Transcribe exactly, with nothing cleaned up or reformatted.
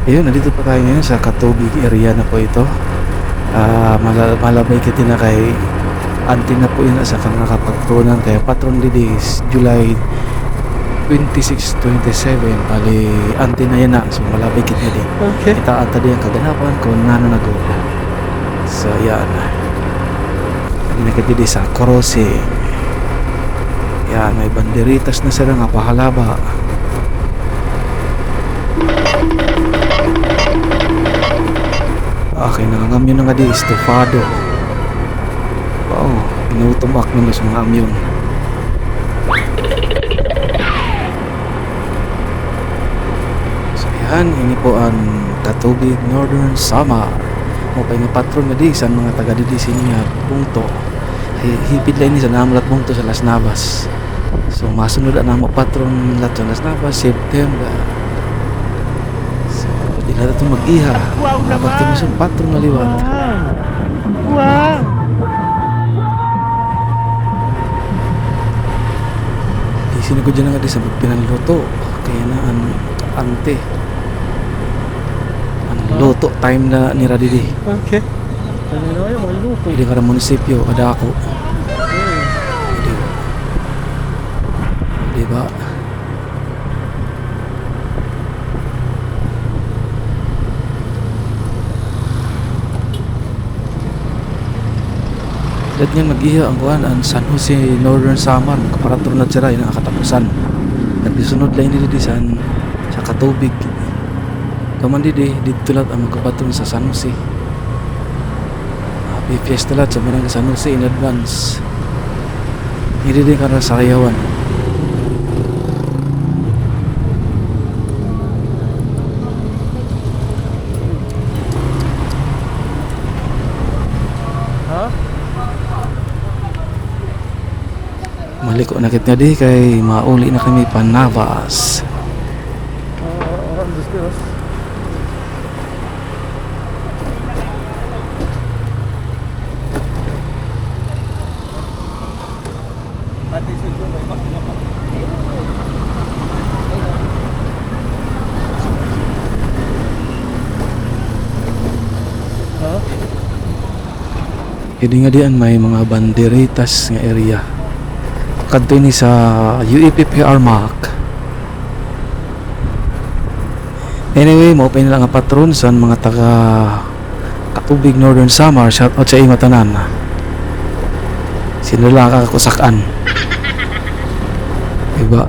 Ayun, nandito pa tayo ngayon sa Catubig area na po ito. Ah, mala-, malabay kita na kay ante na po yun sa kanakapagtunan kay patron didi is July twenty-six, twenty-seven. Bali, ante na yan na. So, malabay kita di. Okay. Kita ata di ang kaganapan kung nano na gud. So, yan. Adi na kita di sa crossing. Yan, may banderitas na sila nga pahalaba. Okay, nangangamyo na nga di, estufado. Wow, inutom ak na sa mga amyon. So, yan, ini po an Catubig, Northern Samar. Maupay nga patron nga di, san mga taga didi sin nga bungto. Hi-, hipit la ini sa namo lat bungto sa Las Navas. So, masunod an namo patron lat sa Las Navas, September. So, di na ito mag-iha. Wow, dapat naman. Kami sa patron nga liwat. Wow. Wow. Di sino ko dyan nga di sa magpinanluto. Kaya na an ante. An luto time na nira didi. Okay. Ano na kayo, magluto? Didi nga munisipyo, kadako. Hmm. Di ba? Di ba? Dad nga mag-iha an kuan, an San Jose, Northern Samar, magkaparator na sira, yun ang katapusan. Nagdisunod la ini didi sa, sa Catubig. Kaman didi, didto la an magkapatron sa San Jose. Happy Fiesta la sa Barangay San Jose in advance. Didi din kara sa Sayawan. Ha? Maliko na kit nga di kay mauli na kami pa Navas. Oo, oo, oo, gusto. Ha? Ini nga diyan may mga banderitas nga area. Kadto ini sa U E P P R MAC. Anyway, mao pa ini la nga patron san mga taga Catubig, Northern Samar. Shout out sa inyo tanan. Sino la kakakusakan? Diba?